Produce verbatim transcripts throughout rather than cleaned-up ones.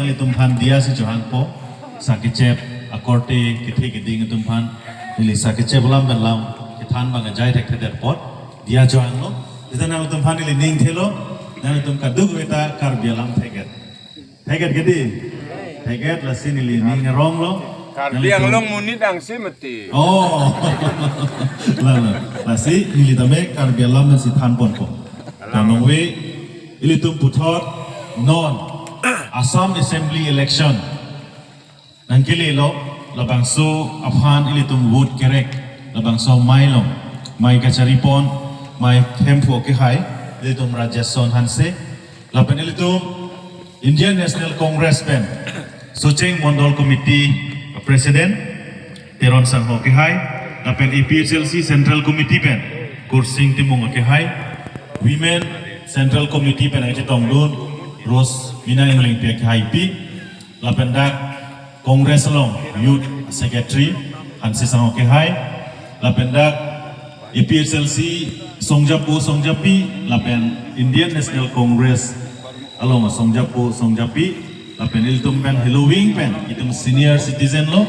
Ilitum aphan diya si chohangpo, sakechep akorte kethe keding atum aphan, neli sakechep alam pen lam kethan abang ajai thekthedet apot diya chohanglo. Seta nangtum aphan neli ning thelo, nangtum kadokave ta Karbi alam thekdet. Thekdet ke dei? Thekdet, lasi neli ning aronglo. Karbi Anglong monit angse mati. Oh. La, la. Lasi neli tame Karbi alam si thanponpo. Alam. Kanong ve, ilitum puthot non Assam Assembly election nangkelelo, labangso aphan ilitum vote kerek, labangso amei along, amei kacharipon, amei Hemphu akehai, ilitum Rajesh Son Hanse, lapen ilitum Indian National Congress pen Socheng Mondol Committee President Teron Sangho akehai, lapen A P H L C Central Committee pen Kursing Timung akehai, Women Central Committee pen nangchetongdun Rose Mina Englengpi akehaipi, lapen dak Congress along Youth Secretary Hanse Sangho akehai, lapen dak A P H L C songjapo songjapi, lapen Indian National Congress along songjapo songjapi, lapen ilitum pen heloving pen itum senior citizen lo,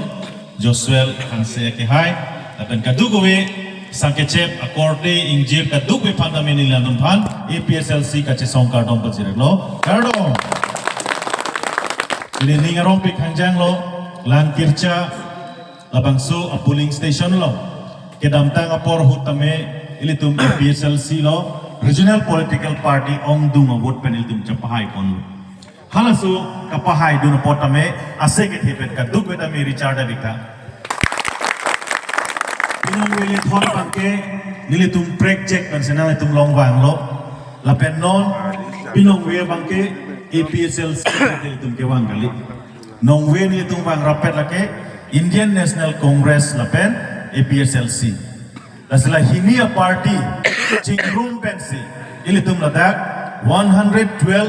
Joshua Hanse akehai, lapen kadokave sakechep akorte ingjir kadokave aphan tame neli nangtum aphan A P H L C kachesong kardom pajirlo. Kardom. Ili ning arongpik hangjanglo, Langkircha labangso a polling station lo. Kedamtang apor ahut tame ilitum A P H L C lo regional political party ongdung a vote pen ilitum chepahaiponlo. Halaso kapahaidun apot tame ase kethe pen kadokave tame Richard Abika. Pinong vele thon abangke nelitum prek check pen sena nelitum longvanglo. Lapen non pinong ve abangke A P H L C nelitum kevang kali. Nongve nelitum vang rapet lake Indian National Congress lapen A P H L C. Lasi la hini a party chingrum pensi ilitum ladak one hundred twelve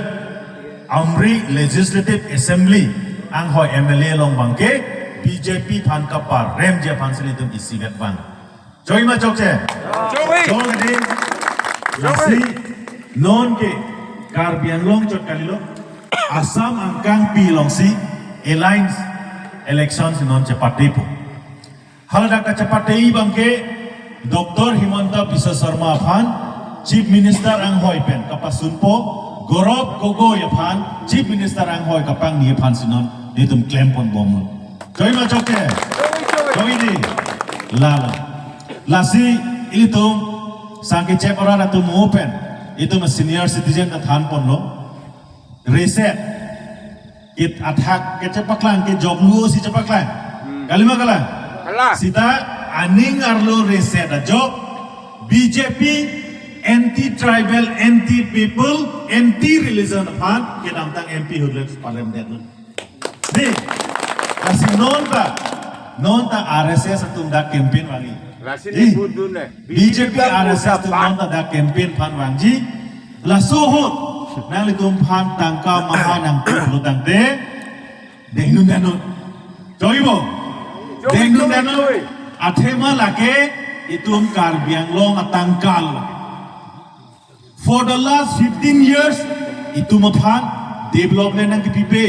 Amri Legislative Assembly anghoi M L A along abangke B J P aphan kaparemji aphansi ilitum isivet vang. Choi ma chokche? Choi. Choi dei. Lasi non ke Karbi Anglong chot kalilo. Assam angkangpi alongsi alliance election si non chepatepo. Haladak kachepatei abangke Doctor Himanta Biswa Sarma aphan Chief Minister anghoi pen kapasunpo, Gaurav Gogoi aphan Chief Minister anghoi kapangni aphansi non nelitum klemponbomlo. Choi ma chokche? Choi dei. La la. Lasi ilitum sakechep arat atum mo pen itum senior citizen ta thanponlo. Reset. It athak kechepaklang ke joklu si chepaklang. Hmm. Kalima kalang? Kalang. Seta aning arlo reset ajok B J P anti-tribal, anti-people, anti-religion aphan kedamtang M P ahut le parliament. Dei, lasi non ta, non ta R S S atum dak campaign vangji. Lasi dei, ni budun eh. B J P R S S atum non ta dak campaign aphan vangji. Laso ahut nanglitum aphan tangka maha nangpilo tangte dengdun dannon. Choi bo? Choi, dengdun choi, dannon. Choi. Athema lake itum Karbi Anglong atangka lo. For the last fifteen years, itum aphan development nangkepipe,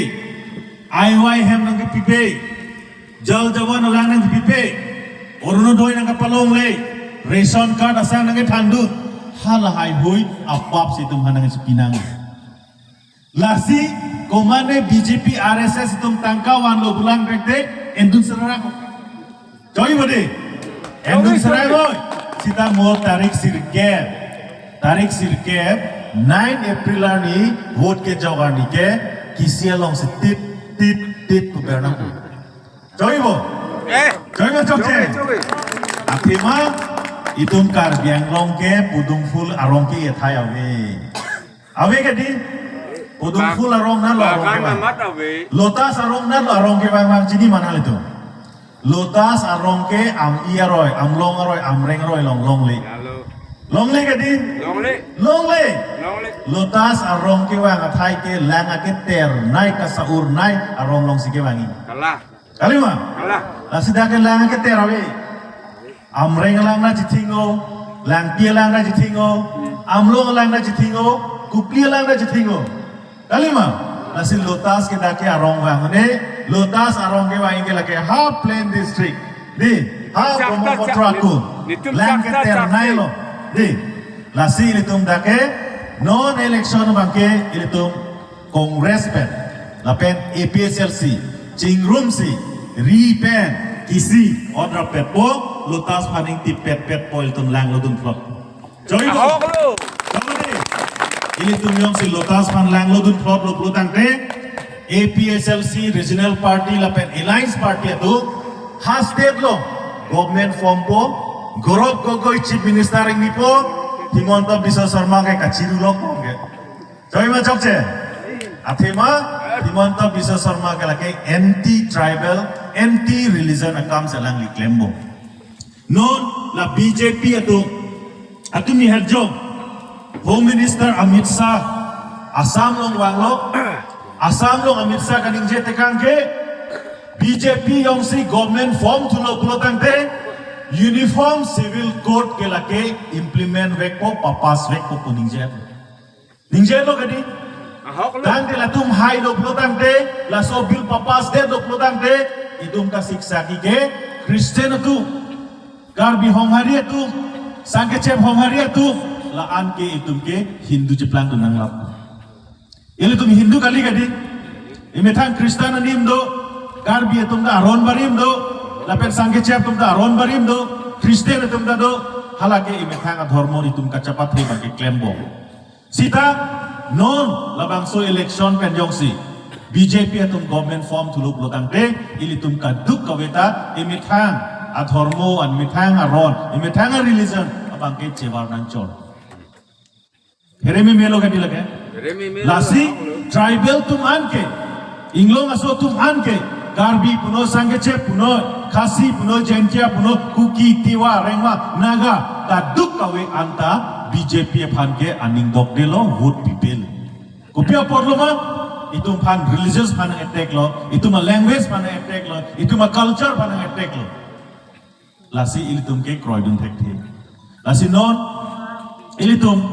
I Y hem nangkepipe, Jal Jeevan alang nangkepipe, Orunodoi nangkepalongle, ration card asai nangkethandun, halahai hui apap si itum aphan nangchepinang. Lasi, komane B J P R S S atum tangka vanlo pulang pekte, endun serang. Choi bo dei? Endun serang oi. Seta mo tarik sirkep. Tarik sirkep, nine April arni, vote kejok arni ke, kisi alongsi tit, tit, tit pu bernang. Choi bo? Eh. Choi bo chokche? Choi, choi. Athema, itum Karbi Anglong ke, Podung Phul arong ke ethai ave. Ave ke dei? Podung Phul arong nalo arong ke vang. Amat ave. Lotus arong nalo arong ke vang vang chini ma nanglitum? Lotus arong ke Am-i aroi, Amlong aroi, Amreng aroi along longle. Lalo. Longle ke dei? Longle. Longle. Longle. Lotus arong kevang athai ke lang aketernei, kasaurnei arong alongsi kevangji. Kalang. Kalima? Kalang. Lasi dak ke lang aketer ave. Amreng alang nangchethinglo, Langpi alang nangchethinglo, Amlong alang nangchethinglo, Kopili alang nangchethinglo. Kalima? Lasi Lotus ke dak ke arong vang ne, Lotus arong kevang ke lake ha plain district. Di, ha Jakta, Brahmaputra jak-, akun. Netum lang ke Jakta, ter jak-, nai lo. Di, lasi ilitum dak ke non election abang ke ilitum Congress pen, lapen A P H L C, chingrumsi, ri pen, kisi, order pet po, Lotus aphan ingtip pet pet po ilitum langlodun plot. Choi lo. Ahok lo. Choi lo di. Ilitum jongsi Lotus aphan langlodun plot lo pulo tangte, A P H L C regional party lapen alliance party atum ha state lo government form po, Gaurav Gogoi chief minister ingni po, Himanta Biswa Sarma ke kachiru lo po ke. Choi ma chokche. Athema Himanta Biswa Sarma ke lake anti tribal, anti religion akam si alangli klempo. Non la B J P atum, atum ni herjong. Home Minister Amit Shah Assam along vanglo. Assam along Amit Shah kaningje tekang ke B J P jongsi government form thulo pulo tangte Uniform Civil Code ke lake implement vekpo, papass vekpo pu ningje. Ningje lo kadi? Ahok lo. Tangte latum hai lo pulo tangte, laso bill papass det lo pulo tangte, itum kasiksa ki ke Christian atum, Karbi Honghari atum, Sangkechep Honghari atum, la-an ke itum ke Hindu cheplangdun nanglap. Ilitum Hindu kali kadi? Imethang Christian anim do, Karbi atum ta aron barim do, lapen Sangkechep atum ta aron barim do, Christian atum ta do, halake imethang adhormo itum kachepathe abang ke klempo. Sita non labangso election pen jongsi B J P atum government form thulo pulo tangte ilitum kaduk kave ta imethang adhormo, an imethang aron, imethang a religion abang ke chevar nangchor. Here meme lo kadi lake? Here meme lo. Lasi tribal atum an ke, inglong aso atum an ke, Karbi puno, Sangkechep puno, Khasi puno, Jaintia puno, Kuki, Tiwa, Rengma, Naga, kaduk kave an ta B J P aphan ke aning dokde lo, vote pipel. Kopi apot lo ma? Itum aphan religious aphan attack lo, itum a language aphan attack lo, itum a culture aphan attack lo. Lasi ilitum ke kroidun thekthe. Lasi non ilitum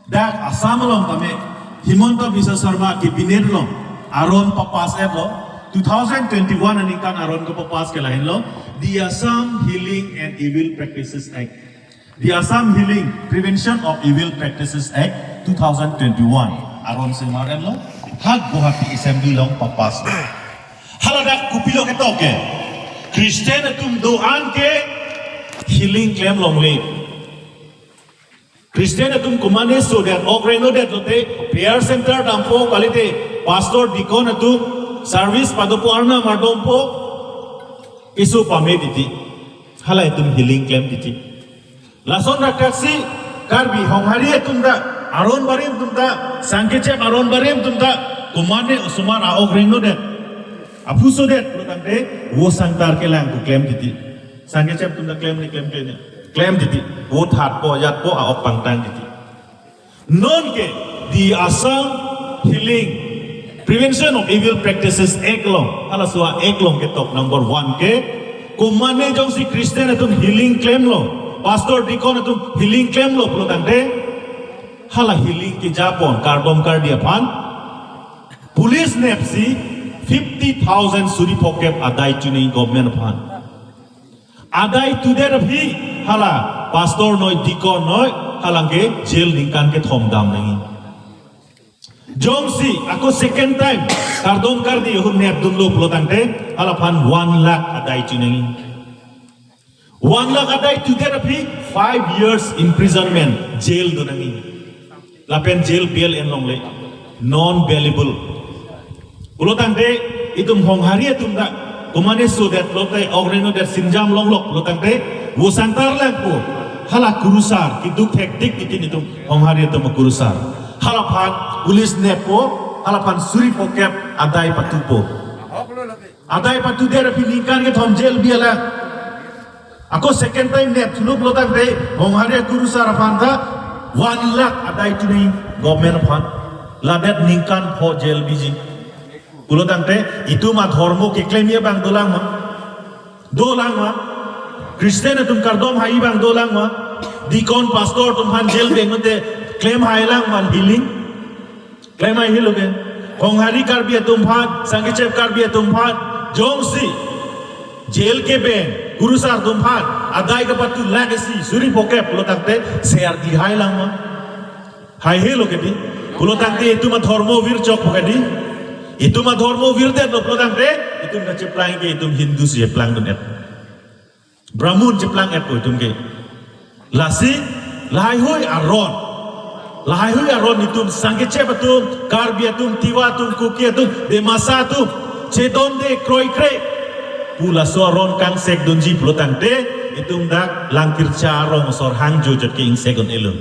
dak Assam along tame Himanta Biswa Sarma cabinet along aron papass et lo, two thousand twenty-one aningkan aron kepapass ke lahenlo, the Assam Healing and Evil Practices Act, the Assam Healing, Prevention of Evil Practices Act two thousand twenty-one aron semar et lo, ha Guwahati Assembly along papass lo. Haladak kopilo ketok ke, Christian atum do-an ke healing klem longle. Christian atum komatne sodet, ok renglodet lote, prayer center dampo kalite, pastor, deacon atum service padopo, arnam ardompo, keso pame titi. Hala itum healing klem titi. Lason raktaksi Karbi Honghari atum ta, aron barim atum ta, Sangkechep aron barim atum ta, komatne osomar a-ok renglodet, aphu sodet pulo tangte, vo sangtar kelang ko klem titi. Sangkechep atum ta klem ni klem klem ni. Klem titi. Vo thatpo, jatpo, a-ok pangtang titi. Non ke the Assam Healing, Prevention of Evil Practices Act along, halaso a-act along ketok number one ke, komatne jongsi Christian atum healing klemlo, pastor, deacon atum healing klemlo pulo tangte, hala healing kejapon kardom kardi aphan police nepsi fifty thousand suri phokep adai chunei government aphan. Adai tudet aphi hala pastor noi, deacon noi, halangke jail ningkan kethom dam nangji. Jongsi ako second time kardom kardi ahut nepdunlo pulo tangte, halaphan one lakh adai chunangji. One lakh adai tudet aphi five years imprisonment, jail donangji. Lapen jail bail en longle, non bailable. Pulo tangte itum Honghari atum ta, komatne sodet lote, ok renglodet, sinjam longlok pulo tangte, vo sangtar langpo, hala kurusar, keduk thektik titi itum Honghari atum kurusar. Halaphan police neppo, halaphan suri phokep adai patupo. Adai patudet aphi ningkan kethom jail bi alang. Ako second time nepthulo pulo tangte, Honghari akurusar aphan ta one lakh adai chunangji government aphan. Ladet ningkan pho jail biji. Pulo tangte, itum adhormo keklemji abang dolang ma? Dolang ma? Christian atum kardom haiji abang dolang ma? Deacon, pastor atum aphan jail beng mate klem hailang ma healing? Klem haihe lo ke. Honghari Karbi atum aphan, Sangkechep Karbi atum aphan, jongsi J L K Ben, Kurusar atum aphan adai kapatu lak isi suri phokep pulo tangte seyar di hai lang ma. Haihelo kedi. Pulo tangte itum adhormo virchok po kedi. Itum adhormo virdetlo pulo tangte itum kacheplang ke itum Hindu si cheplangdun-et. Brahmun cheplangdun-et po itum ke. Lasi lahaihui aron. Lahaihui aron itum Sangkechep atum, Karbi atum, Tiwa atum, Kuki atum, Dimasa atum chedonde kroikre pu laso aron kangsekdunji pulo tangte itum dak Langkircha arong asor hangjo jot ke ingsekdun-elo.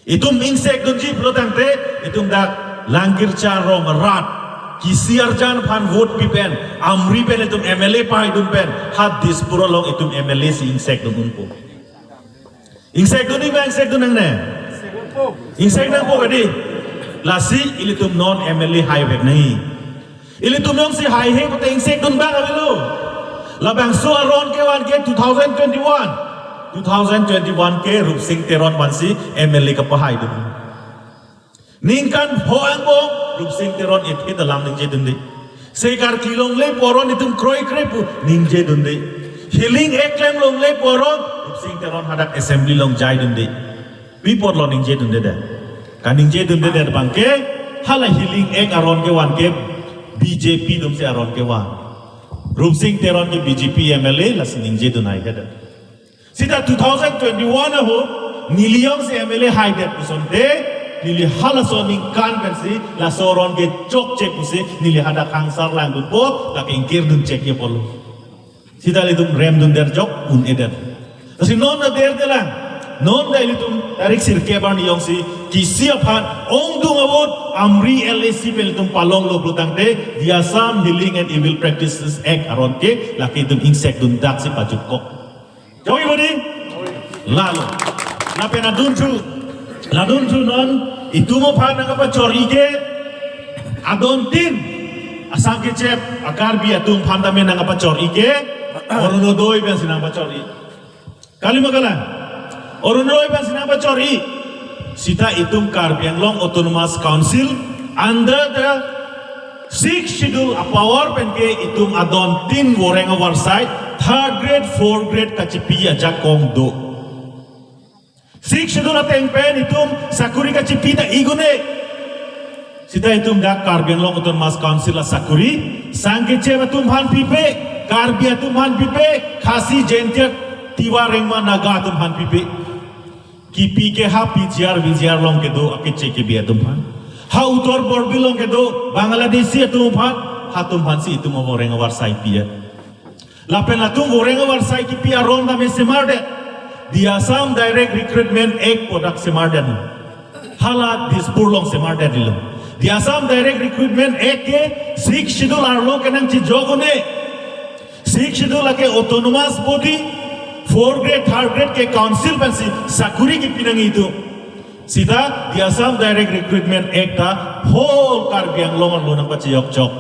Itum ingsekdunji pulo tangte itum dak Langkircha arong arat kisi arjan aphan vote pi pen, Amri pen itum M L A pahaidun pen, ha Dispur along itum M L A si ingsekdun-unpo. Ingsekdun-ik ma ingsekdun nangne? Ingseknangpo kedi. Lasi ilitum non M L A haivek nangji. Ilitum jongsi haihe pute ingsekdun abang avelo. Labangso aron kevan ke two thousand twenty-one. Two thousand twenty-one ke Rupsing Teron aphansi M L A kapahaidun. Ningkan pho angbong Rupsing Teron iphi ta lam ningjedunde. Sekarkli longle pu aron itum kroikre pu ningjedunde. Healing Act klem longle pu aron Rupsing Teron hadak assembly along jaidunde. Pi apotlo ningjedundedet? Kaningjedundedet abang ke hala Healing Act aron kevan ke B J P atumsi aron kevan. Rupsing Teron ke B J P M L A lasi ningjedun haihedet. Sita two thousand twenty-one ahut neli jongsi M L A haidet pusonte, neli halaso aningkan pensi laso aron ke chokche pusi neli hadak hangsar langdunpo, lake ingkirdun chekji apotlo. Sita ilitum remdundet jok un-edet. Lasi non ta derde lang. Non ta ilitum tarik sirkep arni jongsi kisi aphan ongdung ahut Amri L A C pen ilitum palonglo pulo tangte, the Assam Healing and Evil Practices Act aron ke lake itum ingsekdun daksi pajutkok. Joi bodi? Lalo. Lapen adunthu. Ladunthu non itum aphan nangkapachor-ik ke adon tin a-Sangkechep a-Karbi atum aphan tame nangkapachor-ik ke Orunodoi pensi nangpachor-ik. Kalima kalang. Orunodoi pensi nangpachor-ik. Sita itum Karbi Anglong Autonomous Council under the Sixth Schedule a-power pen ke itum adon tin voreng avarsai third grade, fourth grade kachipi ajakong do. Sixth Schedule ateng pen itum sakuri kachipi ta ik un-e. Sita itum dak Karbi Anglong Autonomous Council asakuri Sangkechep atum aphan pipe, Karbi atum aphan pipe, Khasi, Jaintia, Tiwa, Rengma, Naga atum aphan pipe. Kipi ke ha P G R, V G R along kedo akeche kebi atum aphan. Ha Uttar Borbil along kedo Bangladeshi atum aphan, hatum aphansi itum avoreng avarsai pi-et. Lapen latum voreng avarsai kipi aron tame semardet the Assam Direct Recruitment Act pu dak semardet. Hala Dispur along semardetlo. The Assam Direct Recruitment Act ke Sixth Schedule arlo kenangchijok un-e. Sixth Schedule lake autonomous body, fourth grade, third grade ke council pensi sakuri kipi nangji itum. Sita the Assam Direct Recruitment Act ta whole Karbi Anglong arlo nangpachejokchok.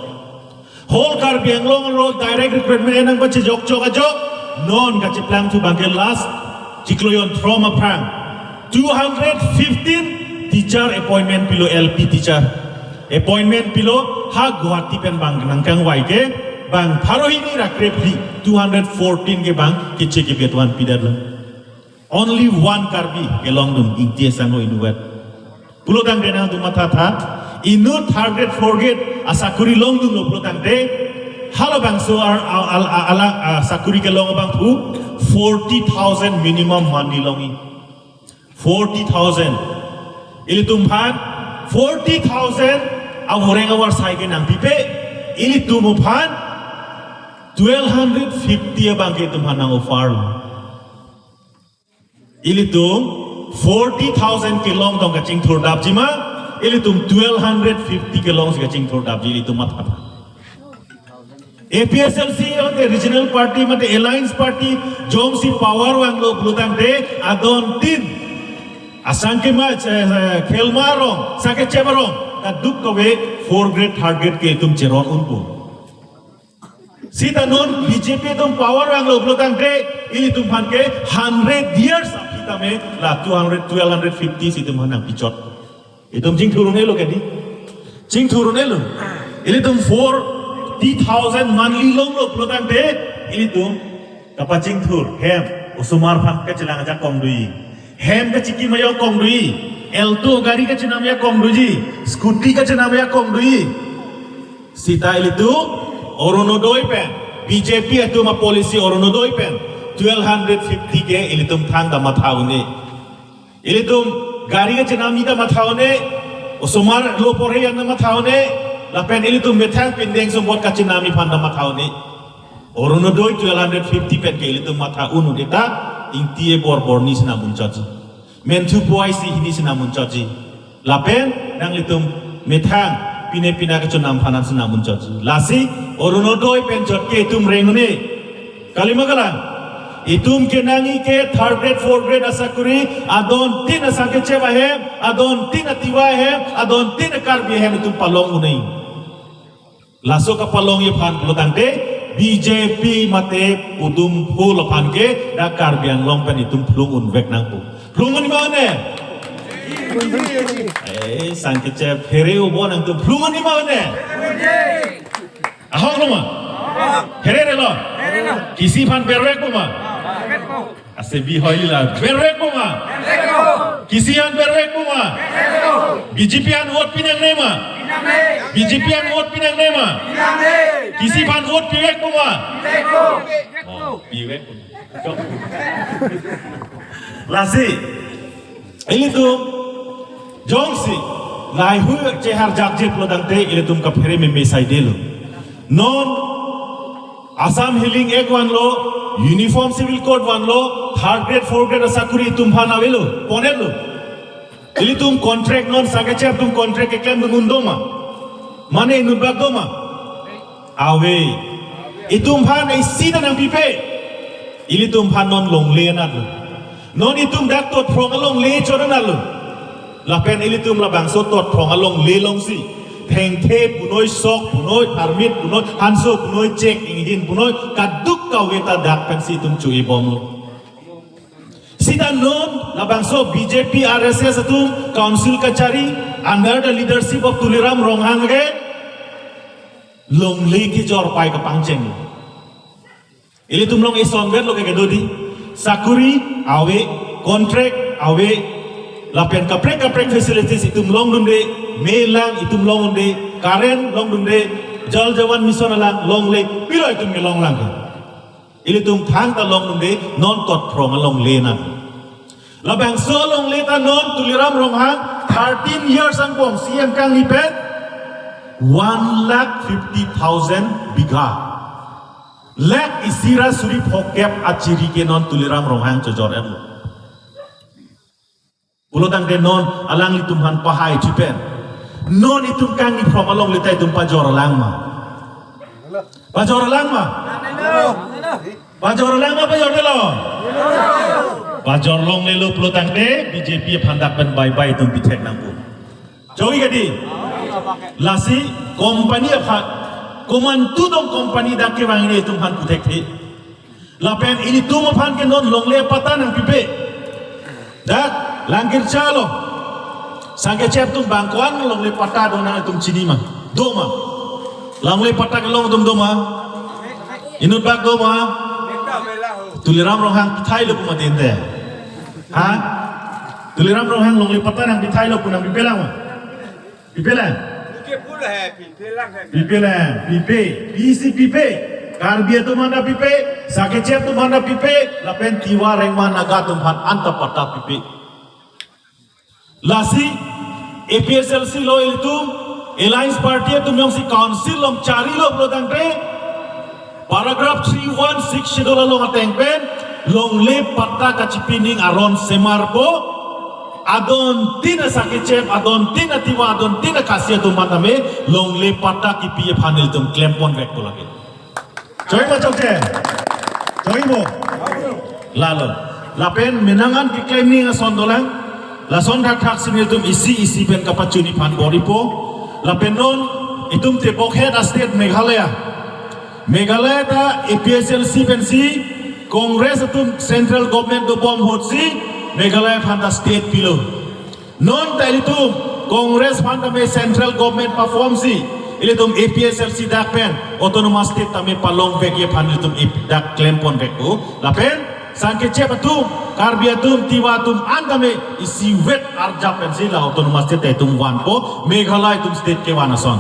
Whole Karbi Anglong arlo direct recruitment nangpachejokchok ajok. Non kacheplangthu abang ke last chiklo jonthrong aphrang two hundred fifteen teacher appointment pilo, L P teacher appointment pilo, ha Guwahati pen bang nangkangvai ke bang pharo hini ra krephi, two hundred fourteen ke bang keche kebi atuan pidetlo. Only one Karbi kelongdun, Ingti Esangho inutvet. Pulo tangte nangtum mathatha, inut third grade, fourth grade asakuri longdunlo pulo tangte, halabangso ar-, al-, al-, ala, ah, sakuri kelong abangphu forty thousand minimum monthly longji. Forty thousand. Ilitum aphan forty thousand avoreng avarsai ke nangpipe, ilitum aphan twelve hundred fifty abang ke itum aphan nang-offer lo. Ilitum forty thousand kelong tong kachingthurdapji ma, ilitum twelve hundred fifty kelongsi kachingthurdapji, ilitum matha. A P H L C mate regional party mate alliance party jongsi power vanglo pulo tangte adon tin asangkemach, eh, eh, Khelma arong, Sangkechep arong, kadokave fourth grade, third grade ke itum cheron unpo. Sita non B J P atum power vanglo pulo tangte, ilitum aphan ke hundred years aphi tame la two hundred, twelve hundred fifty si itum aphan nangpichot. Itum chingthur un-elo kedi. Chingthur un-elo. Ilitum forty thousand monthly longlo pulotangte, ilitum kapachingthur, hem, osomar aphan kachelang ajakong do-i. Hem kachikim ajakong do-i. Alto gari kachenam ajakong doji. Scooty kachenam ajakong do-i. Sita ilitum Orunodoi pen, B J P atum a-policy Orunodoi pen, twelve hundred fifty ke ilitum thangta matha un-e. Ilitum gari kachenamji ta matha un-e, osomar lo porhe an ta matha un-e, lapen ilitum methang pindeng sumpot kachenamji aphan ta matha un-e. Orunodoi twelve hundred fifty pen ke ilitum matha un-e ta, ingti ebor bor ni sinam unchotji. Menthu puai isi hini sinam unchotji. Lapen nanglitum methang pine pina kachenam aphan an sinam unchotji. Lasi Orunodoi pen chot ke itum reng un-e. Kalima kalang. Itum kenangji ke third grade, fourth grade asakuri, adontin asangkechep ahem, adontin atiwa ahem, adontin a-Karbi ahem itum palong un-e. Laso kapalongji aphan pulotangte B J P mate Padma Phu aphan ke dak Karbi Anglong pen itum phlung unvek nangpo. Phlung un-e ma un-e? Eh, sangkechep phere ubo nangtum phlung un-e ma un-e? Ahok lo ma? Phere relo? Kisi aphan bervekpo ma? Ase bi hoi la bervekpo ma? Kisi aphan bervekpo ma? B J P aphan vote pinangne ma? B J P aphan vote pinangne ma? Kisi aphan vote pivekpo ma? Oh, pivekpo. Lasi ilitum jongsi lahai hui cheharjakji pulotangte ilitum kaphere meme saidelo. Non Assam Healing Act vanlo, Uniform Civil Code vanlo, third grade, fourth grade asakuri itum aphan avelo, ponetlo. Ilitum contract non sangkechep atum contract keklemdun un do ma? Mane inutbak do ma? Ave. Itum aphan isi ta nangpipe. Ilitum aphan non longle anatlo. Non itum dak totphrong alongle chot anatlo. Lapen ilitum labangso totphrong alongle alongsi thengthe punoi, sok punoi, tharmit punoi, hanso punoi, chek inghin punoi, kaduk kave ta dak pensi itum cho-e bomlo. Sita non labangso B J P R S S atum council kachari under the leadership of Tuliram Ronghang ke longle kejor pai kapangcheng. Ilitum along isonvetlo ke kedo dei. Sakuri ave, contract ave, lapen kaprek kaprek facilities itum longdunde, me lang itum longdunde, current longdunde, Jal Jeevan Mission alang longle, pilo itum kelonglang ke. Ilitum thangta longdunde, non totphrong alongle anat. Labangso alongle ta non Tuliram Ronghang thirteen years angbong C M kangni pen one lakh fifty thousand bigha. Lakh isi ra suri phokep achiri ke non Tuliram Ronghang chojor-etlo. Pulotangte non alanglitum aphan pahai chipen, non itum kangni from alongle ta itum pajor lang ma? Pajor lang ma? Pajor lang ma, pajor delo? Pajor longlelo pulotangte B J P aphan dak pen bye bye itum pithek nangpo. Choi kadi. Lasi company aphan, komantu dong company dak kevang ini itum aphan puthekthe. Lapen ilitum aphan ke non longle patta nangpipe. Dak Langkircha along sangkechep atum bang ko-an longle patta do nang itum chini ma? Do ma? Longle patta kelong atum do ma? Inutbak do ma? Tuliram Ronghang pithailo pu ma dinte. Ha? Tuliram Ronghang longle patta nangpithailo pu nangpipe lang ma? Pipe lang? Pipe pula hai, pipe lang hai. Pipe lang, pipe, pisi pipe. Karbi atum aphan ta pipe, sangkechep atum aphan ta pipe, lapen Tiwa, Rengma, Naga atum aphan anta patta pipe. Lasi A P H L C lo ilitum, Alliance Party atum jongsi council along charilo pulotangte, paragraph three one six schedule along ateng pen longle patta kachipining aron semarpo. Adontin asakechep, adontin atiwa, adontin akhasi atum aphan tame longle patta kipi aphan ilitum klemponvekpo lake. Choi ma chokche? Choi mo? Lalo. Lapen menang an keklem ning ason dolang. Lason thakthak si nelitum isi isi pen kapachuni aphan bor-ipo. Lapen non itum tebok het a-state Meghalaya. Meghalaya ta A P H L C pensi Congress atum central government dobom ahutsi Meghalaya aphan ta state pilo. Non ta ilitum Congress aphan tame central government perform si ilitum A P H L C dak pen autonomous state tame palongvekji aphan ilitum ip dak klemponvekpo. Lapen sangkechep atum, Karbi atum, Tiwa atum an tame isivet arjap pensi la autonomous state itum vanpo, Meghalaya itum state kevan ason.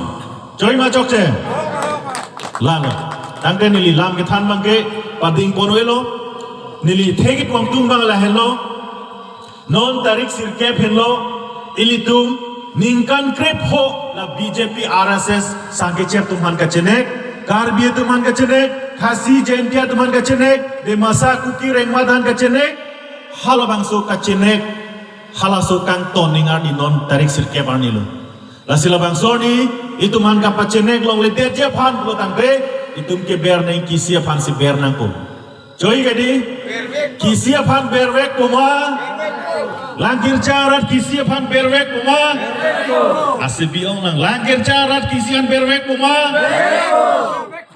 Choi ma chokche? Lalo. Tangte neli lam kethan abangke padingpon-elo. Neli thekit wangtung abang lahenlo. Non tarik sirkep henlo, ilitum ningkan krepho la B J P, R S S sangkechep atum aphan kachenek, Karbi atum aphan kachenek, Khasi Jaintia atum aphan kachenek, Dimasa Kuki Rengma aphan kachenek, halabangso kachenek, halaso kangton ning arni non tarik sirkep arnilo. Lasi labangso arni itum aphan kapachenek longledetji aphan pulo tangte, itum ke ber neng kisi aphansi ber nangpo. Choi kedi? Kisi aphan bervekpo ma? Langkircha arat kisi aphan bervekpo ma? Asi bi-ong nang. Langkircha arat kisi aphan bervekpo ma?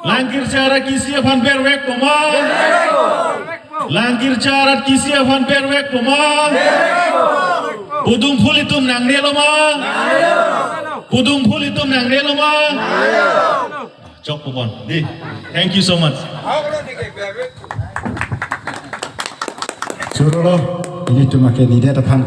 Langkircha arat kisi aphan bervekpo ma? Langkircha arat kisi aphan bervekpo ma? Pudung phul itum nangnelo ma? Pudung phul itum nangnelo ma? Chokpo pon. Di. Thank you so much. Chorolo, ilitum akandidet aphan